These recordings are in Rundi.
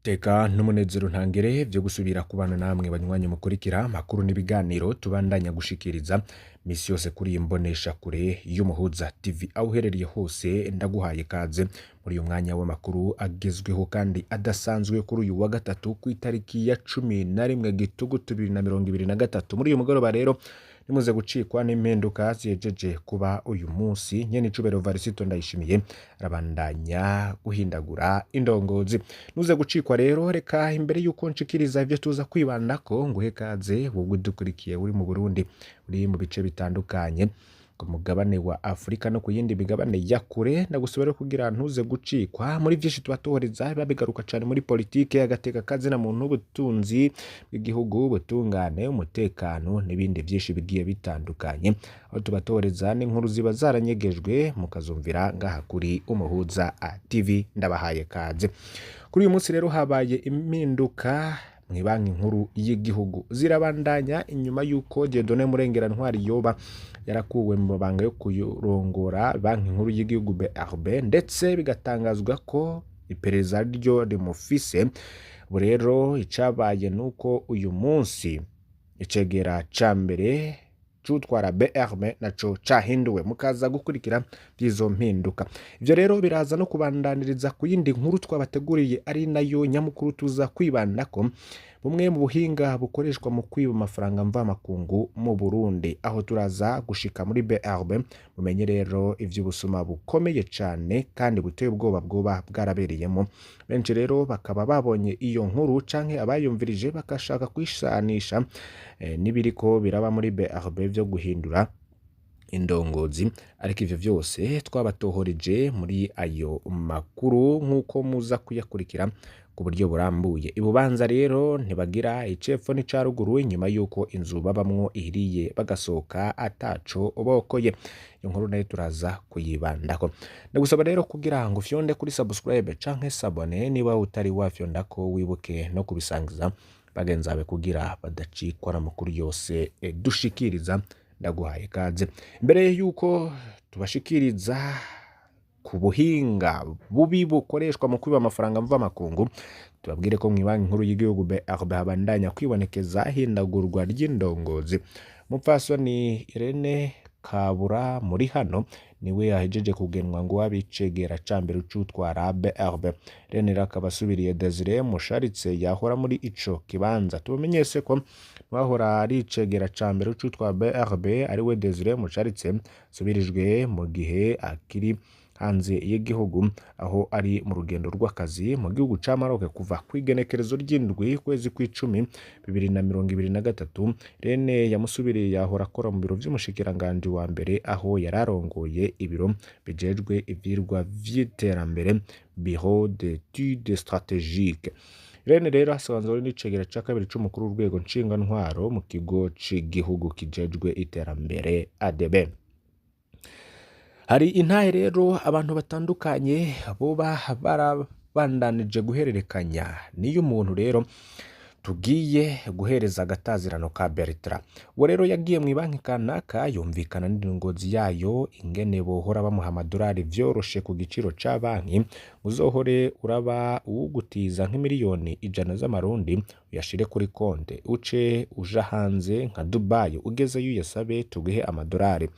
Iteka n'umunezero ntangere vyo gusubira kubana namwe banywanyi mukurikira amakuru n'ibiganiro tubandanya gushikiriza misi yose kuri iyi mbonesha kure y'Umuhuza TV. Aho uherereye hose ndaguhaye kaze muri uyu mwanya w'amakuru agezweho kandi adasanzwe kuri uyu wa gatatu ku itariki ya 11 Gitugutu 2023. Muri uyu mugoroba rero nimuze gucikwa n'impinduka zihejeje kuba uyu munsi. Nyene icubahiro Varisito Ndayishimiye arabandanya guhindagura indongozi. Nuze gucikwa rero, reka imbere yuko nshikiriza ivyo tuza kwibandako nguhe kaze wowe udukurikiye uri mu Burundi, uri mu bice bitandukanye ku mugabane wa Afurika no ku yindi migabane ya kure. Ndagusaba rero kugira ntuze gucikwa muri vyinshi tuba tuhoriza, biba bigaruka cane muri politike, agateka kazina muntu, ubutunzi bw'igihugu, ubutungane, umutekano n'ibindi vyinshi bigiye bitandukanye, aho tuba tuhoreza n'inkuru ziba zaranyegejwe mukazumvira ngaha kuri Umuhuza TV. Ndabahaye kaze. Kuri uyu munsi rero habaye impinduka mw'ibanki nkuru y'igihugu, zirabandanya inyuma y'uko Dieudonné Murengera Ntwari yoba yarakuwe mu mabanga yo kurongora banki nkuru y'igihugu BRB, ndetse bigatangazwa ko iperereza ryo rimufise. Ubu rero icabaye nuko uyu munsi icegera ca mbere c'utwara BRB naco cahinduwe, mukaza gukurikira vy'izo mpinduka. Ivyo rero biraza no kubandaniriza ku yindi nkuru twabateguriye, ari nayo nyamukuru tuza kwibandako, bumwe mu buhinga bukoreshwa mu kwiba amafaranga mvamakungu mu Burundi, aho turaza gushika muri BRB mumenye rero ivy'ubusuma bukomeye cane kandi buteye ubwoba bwoba bwarabereyemo. Benshi rero bakaba babonye iyo nkuru canke abayumvirije bakashaka kwisanisha n'ibiriko biraba muri BRB vyo guhindura indongozi, ariko ivyo vyose twabatohoreje muri ayo makuru nk'uko muza kuyakurikira ku buryo burambuye. Ibubanza rero ntibagira icepfo n'ica ruguru inyuma y'uko inzu babamwo ihiriye bagasohoka ataco bokoye. Iyo nkuru nayo turaza kuyibandako. Ndagusaba rero kugira ngo ufyonde kuri subscribe canke s'abonner niba utari wafyondako, wibuke no kubisangiza bagenzi bawe kugira badacikwa n'amakuru yose dushikiriza. Ndaguhaye kaze. Mbere yuko tubashikiriza ku buhinga bubi bukoreshwa mu kwiba amafaranga mvamakungu, tubabwire ko mw'ibanki nkuru y'igihugu BRB habandanya kwibonekeza hindagurwa ry'indongozi. Mupfasoni Irene Kabura muri hano niwe yahejeje kugenwa ngo abicegera ca mbere c'utwara BRB. Irene rero akaba asubiriye Desire Musharitse yahora muri ico kibanza. Tubamenyeshe ko wahora ari icegera ca mbere c'utwara BRB ariwe Desire Musharitse asubirijwe mu gihe akiri hanze y'igihugu, aho ari mu rugendo rw'akazi mu gihugu ca Maroc kuva kw'igenekerezo ry'indwi kwezi kw'icumi 2023. Irene yamusubiriye yahora akora mu biro vy'umushikiranganji wa mbere, aho yararongoye ibiro bijejwe ivyirwa vy'iterambere, Bureau d'études stratégiques. Irene rero asanzwe ari n'icegera ca kabiri c'umukuru w'urwego ntwaro mu kigo c'igihugu kijejwe iterambere ADB. Hari intahe rero abantu batandukanye boba barabandanije guhererekanya niyo umuntu rero tugiye guhereza agatazirano ka Bertrand. Uwo rero yagiye mu banki kanaka yumvikana n'indongozi yayo ingene bohora bamuha amadolari vyoroshe ku giciro ca banki. Uzohore uraba uwugutiza nk'imiliyoni 100 z'amarundi, uyashire kuri konte, uce uja hanze nka Dubai, ugezeyo uyasabe tuguhe amadolari.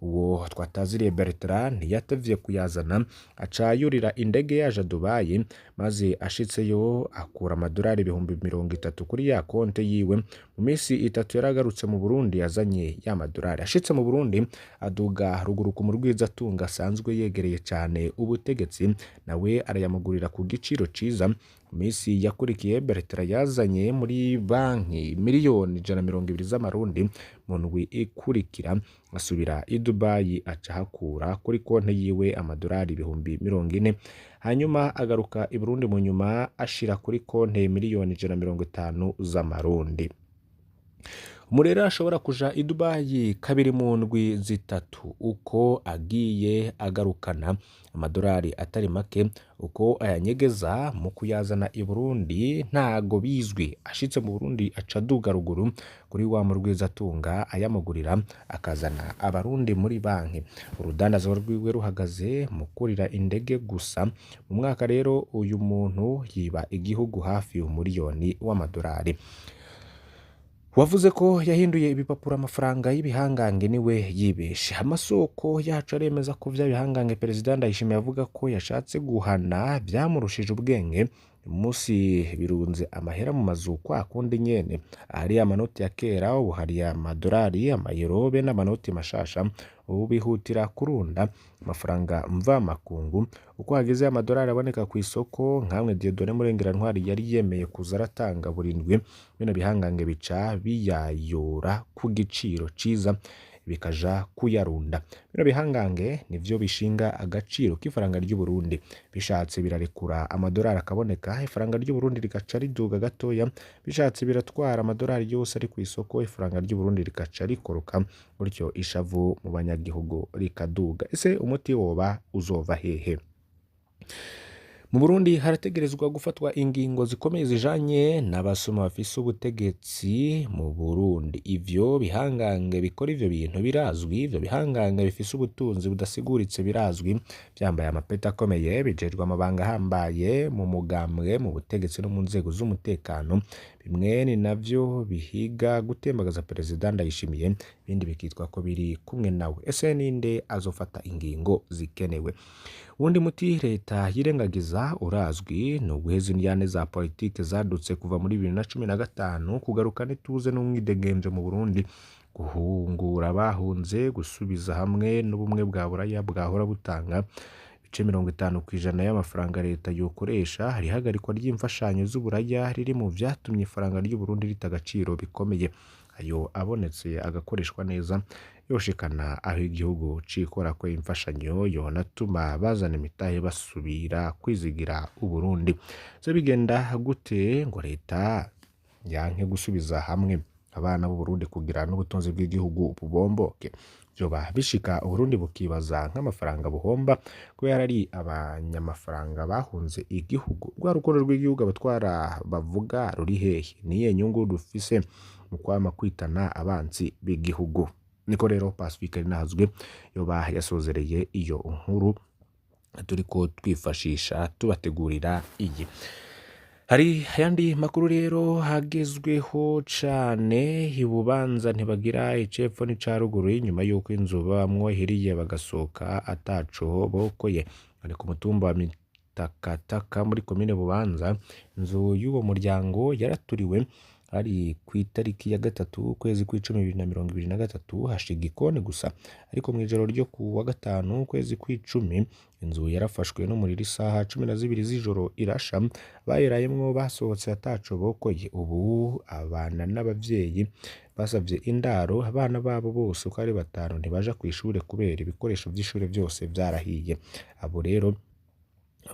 Uwo twataziriye Bertrand ntiyatevye kuyazana, aca yurira indege yaja Dubai, maze ashitseyo akura amadolari 30,000 kuri ya konte yiwe. Mu minsi 3 yaragarutse mu Burundi azanye ya madolari. Ashitse mu Burundi aduga ruguru ku murwizatunga asanzwe yegereye cane ubutegetsi, nawe arayamugurira ku giciro ciza. Mu minsi yakurikiye Bertrand yazanye muri banki miliyoni 120 z'amarundi. Mu ndwi ikurikira asubira i Dubai aca ahakura kuri konte yiwe amadolari 40,000, hanyuma agaruka i Burundi mu nyuma ashira kuri konte miliyoni 150 z'amarundi. Umurera ashobora kuja i Dubai kabiri mu ndwi zitatu, uko agiye agarukana amadolari atari make, uko ayanyegeza mu kuyazana i Burundi ntago bizwi. Ashitse mu Burundi aca aduga ruguru kuri wa murwizatunga ayamugurira, akazana abarundi muri banki. Urudandazwa rwiwe ruhagaze mu kurira indege gusa. Mu mwaka rero uyu muntu yiba igihugu hafi umuriyoni w'amadolari. Wavuze ko yahinduye ibipapuro amafaranga y'ibihangange niwe yibeshe. Amasoko yacu aremeza ko vya bihangange Perezida Ndayishimiye avuga ko yashatse guhana vyamurushije ubwenge. Umunsi birunze amahera mu mazu kwa kundi nyene, ahari amanoti ya kera ubu hari amadolari, amayero be n'amanoti mashasha. Ubu bihutira kurunda amafaranga mvamakungu. Uko hageze amadolari aboneka ku isoko, nkamwe Dieudonné Murengerantwari yari yemeye kuza aratanga buri ndwi, bino bihangange bica biyayora ku giciro ciza bikaja kuyarunda. Bino bihangange nivyo bishinga agaciro k'ifaranga ry'u Burundi. Bishatse birarekura amadolari akaboneka, ifaranga ry'u Burundi rigaca riduga gatoya. Bishatse biratwara amadolari yose ari ku isoko, ifaranga ry'u Burundi rigaca rikoroka, gutyo ishavu mu banyagihugu rikaduga. Ese umuti woba uzova hehe? Mu Burundi harategerezwa gufatwa ingingo zikomeye zijanye n'abasuma bafise ubutegetsi mu Burundi. Ivyo bihangange bikora ivyo bintu birazwi, ivyo bihangange bifise ubutunzi budasiguritse birazwi, vyambaye amapeti akomeye, bijejwe amabanga ahambaye mu mugambwe, mu butegetsi no mu nzego z'umutekano. Bimwe ni navyo bihiga gutembagaza Perezida Ndayishimiye, ibindi bikitwa ko biri kumwe nawe. Ese ninde azofata ingingo zikenewe? Uwundi muti leta yirengagiza urazwi, ni uguheza indyane za politike zadutse kuva muri 2015, kugarukana ituze n'umwidegemvyo mu Burundi, guhungura abahunze, gusubiza hamwe n'ubumwe bwa Buraya bwahora butanga ibice 50% y'amafaranga leta yokoresha. Hari ihagarikwa ry'imfashanyo z'uburaya riri mu vyatumye ifaranga ry'u Burundi rita agaciro bikomeye. Ayo abonetse agakoreshwa neza yoshikana aho igihugu cikorako imfashanyo, yonatuma bazana imitahe basubira kwizigira Uburundi. Vyo bigenda gute ngo leta yanke gusubiza hamwe abana b'u Burundi kugira n'ubutunzi bw'igihugu bubomboke? Vyoba bishika Uburundi bukibaza nk'amafaranga buhomba kubera ari abanyamafaranga bahunze igihugu. Rwa rukundo rw'igihugu abatwara bavuga ruri hehe? Niye nyungu dufise mu kwama kwitana abansi b'igihugu? Niko rero Pacifique Rinahazwe yoba yasozereye iyo nkuru turiko twifashisha tubategurira iyi. Hari ayandi makuru rero hagezweho cane. Ibubanza ntibagira icepfo n'ica ruguru inyuma y'uko inzu babamwo ihiriye bagasohoka ataco bokoye. Ari ku mutumba wa Mitakataka muri komine Bubanza, inzu y'uwo muryango yaraturiwe ari ku itariki ya 3 ukwezi kw'icumi 2023, hashiga igikoni gusa. Ariko mw'ijoro ryo ku wa 5 ukwezi kw'icumi inzu yarafashwe n'umuriro isaha 12 z'ijoro irasha. Bayirayemwo basohotse ataco bokoye. Ubu abana n'abavyeyi basavye indaro, abana babo bose uko ari batanu ntibaja kw'ishure kubera ibikoresho vy'ishure vyose vyarahiye. Abo rero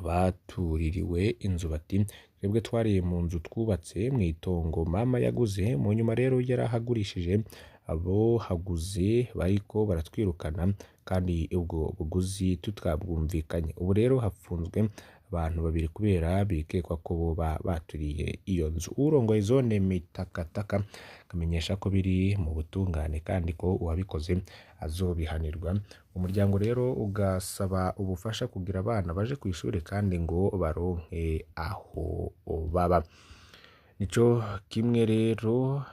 batuririwe inzu bati twebwe twariye mu nzu twubatse mw'itongo mama yaguze, mu nyuma rero yarahagurishije, abo haguze bariko baratwirukana kandi ubwo buguzi tutabwumvikanye. Ubu rero hapfunzwe abantu babiri kubera bikekwa ko boba baturiye iyo nzu. Urongoye zone Mitakataka akamenyesha ko biri mu butungane kandi ko uwabikoze azobihanirwa. Umuryango rero ugasaba ubufasha kugira abana baje kw'ishure kandi ngo baronke aho baba. Nico kimwe rero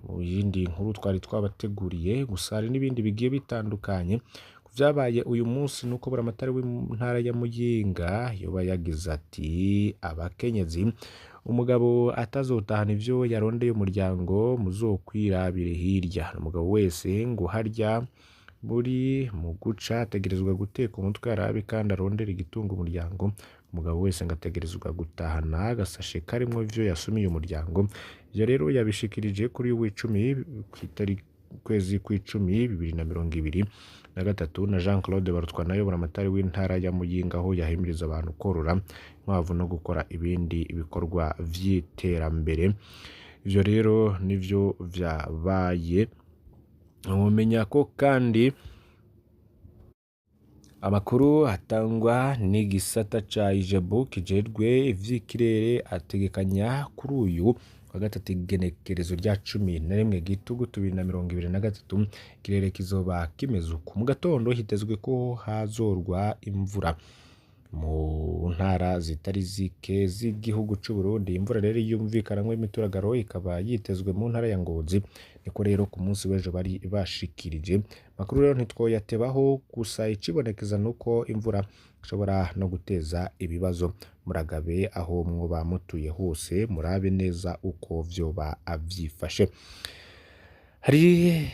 mu yindi nkuru twari twabateguriye, gusa hari n'ibindi bigiye bitandukanye. Vyabaye uyu munsi nuko buramatari w'intara ya Muyinga yoba yagize ati abakenyezi umugabo atazotahana ivyo yarondeye umuryango muzokwirabire hirya. Umugabo wese ngo harya muri mu guca ategerezwa guteka umutwe arabe kandi arondera igitunga umuryango. Umugabo wese ngo ategerezwa gutahana agasashe karimwo ivyo yasumiye umuryango. Ivyo rero yabishikirije kuri w'icumi kw'itariki kwezi kw'icumi 2023 na Jean Claude Barutwanayo buramatari w'intara ya Muyinga, aho yahimiriza abantu korora inkwavu no gukora ibindi bikorwa vy'iterambere. Ivyo rero nivyo vyabaye. Mumenya ko kandi amakuru atangwa n'igisata ca Ijebu kijejwe ivy'ikirere ategekanya kuri uyu wa gatatu igenekerezo rya 11 Gitugutu 2023 ikirere kizoba kimeze uku. Mu gatondo hitezwe ko hazorwa imvura mu ntara zitari zike z'igihugu c'u Burundi. Imvura rero yumvikanamwo imituragaro ikaba yitezwe mu ntara ya Ngozi, niko rero ku munsi w'ejo bari bashikirije. Makuru rero ntitwoyatebaho, gusa icibonekeza nuko imvura ishobora no guteza ibibazo. Muragabe aho mwoba mutuye hose, murabe neza uko vyoba vyifashe. Hari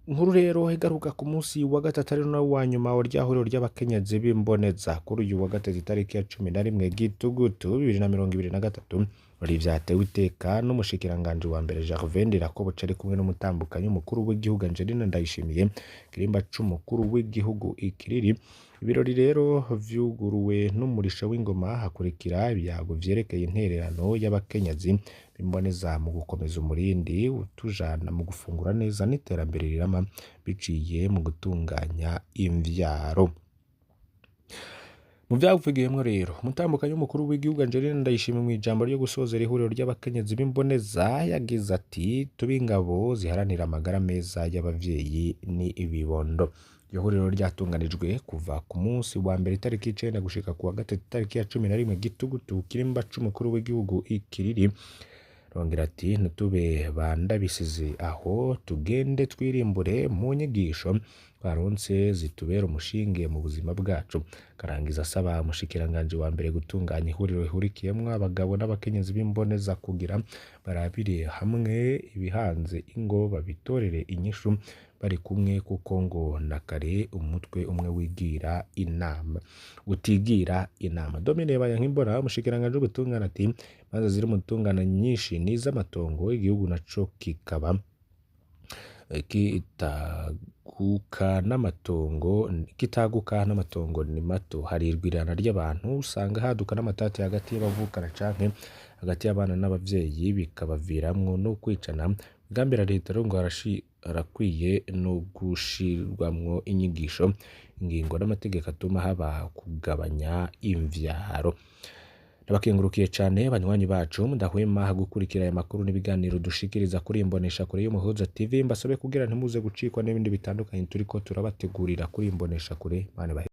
inkuru rero igaruka ku munsi wa gatatu ari nawo wa nyuma wa rya huriro ry'abakenyezi b'imboneza. Kuri uyu wa gatatu itariki ya 11 Gitugutu 2023 bari vyatewe iteka n'umushikiranganji wa mbere Gervais Ndirakobuca ari kumwe n'umutambukanyi umukuru w'igihugu Angelina Ndayishimiye, kirimba c'umukuru w'igihugu Ikiriri. Ibirori rero vyuguruwe n'umurisho w'ingoma, hakurikira ibiyago vyerekeye intererano y'abakenyezi b'imboneza mu gukomeza umurindi utujana mu gufungura neza n'iterambere rirama biciye mu gutunganya imvyaro. Mu vyavugiyemwo rero, umutambukanyi w'umukuru w'igihugu Angelina Ndayishimiye mw'ijambo ryo gusozera ihuriro ry'abakenyezi b'imboneza yagize ati: "Tube ingabo ziharanira amagara meza y'abavyeyi n'ibibondo." Iryo huriro ryatunganijwe kuva ku munsi wa mbere itariki 9 gushika ku wa gatatu itariki ya 11 Gitugutu kirimba c'umukuru w'igihugu Ikiriri. Rongera ati: "Ntitube ba ndabisize aho, tugende twirimbure mu nyigisho twaronse zitubera umushinge mu buzima bwacu." Karangiza asaba umushikiranganji wa mbere gutunganya ihuriro rihurikiyemwo abagabo n'abakenyezi b'imboneza kugira barabire hamwe ibihanze ingo babitorere inyishu bari kumwe, kuko ngo na kare umutwe umwe wigira inama utigira inama. Domine Banyankimbona umushikiranganji w'ubutungane ati: "Imanza ziri mu butungane nyinshi ni iz'amatongo, igihugu naco kikaba kitaguka n'amatongo ni mato. Hari irwirana ry'abantu, usanga haduka n'amatati hagati y'abavukana canke hagati y'abana n'abavyeyi, bikabaviramwo no kwicana. Imigambi ya leta rero ngo harakwiye no gushirwamwo inyigisho, ingingo n'amategeko atuma haba kugabanya imvyaro." Ndabakengurukiye cane banywanyi bacu mudahwema gukurikira aya makuru n'ibiganiro dushikiriza kuri Imbonesha Kure y'Umuhuza TV. Mbasabe kugira ntimuze gucikwa n'ibindi bitandukanye turiko turabategurira kuri Imbonesha Kure. Imana ibahe.